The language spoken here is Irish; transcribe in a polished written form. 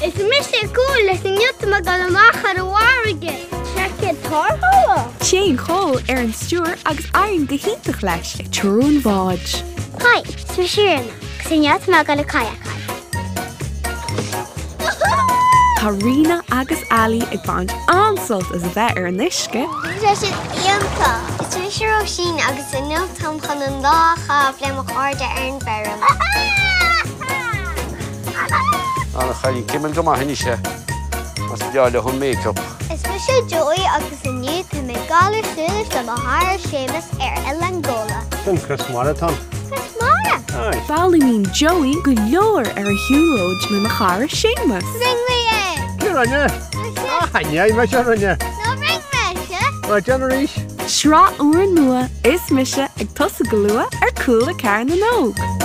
Is mise Cóil is inniu tá mé ag dul amach ar an bhfarraige. Seaicéad tarrthála? Téann Cóil ar an stiúir agus éiríonn go hiontach leis ag treorú an bháid. Hi, is mise Ríona agus inniu tá mé ag dul ag kayakáil. Tá Ríona agus Ali ag baint an-sult as a bheith ar an uisce. Tá siad iontach! Is mise Róisín agus inniu táim chun an lá a chaitheamh le mo chairde ar an bhfeirm. An chailín cimil go maith anois é. Más breá leo an make-up. Is mise Joey agus inniu tá mé ag dul ar siúlóid le mo chara Séamus ar Oileán Ghabhla. Sin Crios Mara atá ann. Crios Mara? Aye. Foghlaimíonn Joey go leor ar a shiúlóid lena chara Séamus. Rinne mé é! Cé rinne? Mise. Ah, ní mise a rinne. No rinne mise. Right, déan arís. Sraith úrnua Is Mise ag tosú go luath ar Cúla 4 na nÓg.